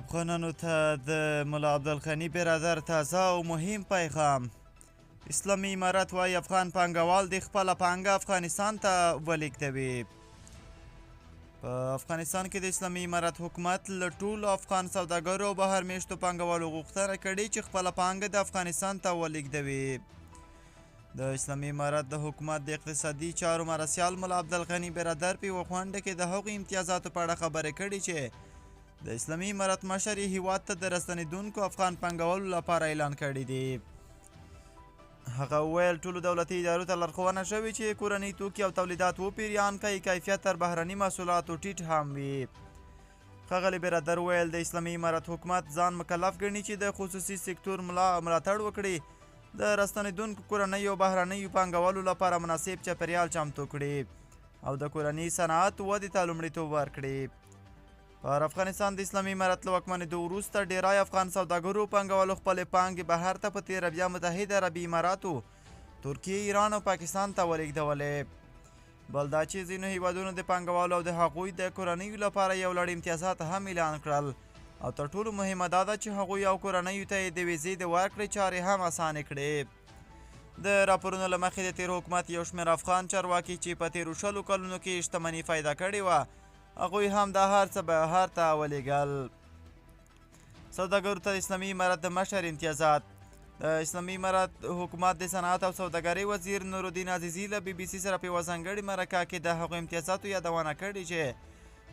افغانانو ته د ملا عبدالغني برادر تازه او مهم پیغام. اسلامي امارت وايي افغان پانګوال دې خپله پانګه افغانستان ته ولېږدوي. په افغانستان کې د اسلامي امارت حکومت له ټولو افغان سوداګرو او بهر میشتو پانګوالو غوښتنه کړې چې خپله پانګه د افغانستان ته ولېږدوي. د اسلامي امارت د حکومت د اقتصادي چارو مرستیال ملا عبدالغني برادر په یوه غونډه کې د هغو امتیازاتو په اړه خبرې کړې چې د اسلامي امارت مشر یې هیواد ته د راستنېدونکو افغان پانګوالو لپاره اعلان کړي دي. هغه وویل، ټولو دولتي ادارو ته لارښوونه شوې چې کورني توکي او تولیدات وپېري، ان که یې کیفیت تر بهرني محصولاتو ټیټ هم وي. ښاغلي برادر وویل، د اسلامي امارت حکومت ځان مکلف ګڼي چې د خصوصي سکتور ملاتړ وکړي، د راستنېدونکو کورنیو او بهرنیو پانګوالو لپاره مناسب چاپېریال چمتو کړي او د کورني صنعت ودې ته لومړیتوب ورکړي. پر افغانستان د اسلامي امارت له واکمنېدو وروسته ډېری افغان سوداګرو پانګوالو خپلې پانګې بهر ته په تېره بیا متحده عربي اماراتو، ترکیې، ایران او پاکستان ته ولېږدولې. بل دا چې ځینو هیوادونو د پانګوالو او د هغوی د کورنیو لپاره یو لړ امتیازات هم اعلان کړل او تر ټولو مهمه دا ده چې هغوی او کورنیو ته یې د ویزې د ورکړې چارې هم اسانې کړې. د راپورونو له مخې د تېر حکومت یو شمېر افغان چارواکي چې په تېرو 20 کلونو کې شتمني پیدا کړې وه، هغوی هم دا هر څه بهر ته ولېږل. سوداګرو ته د اسلامي امارت د مشر امتیازات. د اسلامي امارت حکومت د صنعت او سوداګرۍ وزیر نورالدین عزیزي له بي بي سي سره په یوه ځانګړې مرکه کې د هغو امتیازاتو یادونه کړې چې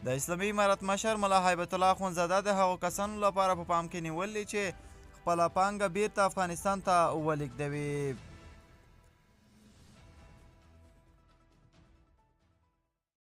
د اسلامي امارت مشر ملا هیبت الله اخندزاده د هغو کسانو لپاره په پام کې نیولې چې خپله پانګه بیرته افغانستان ته ولېږدوي.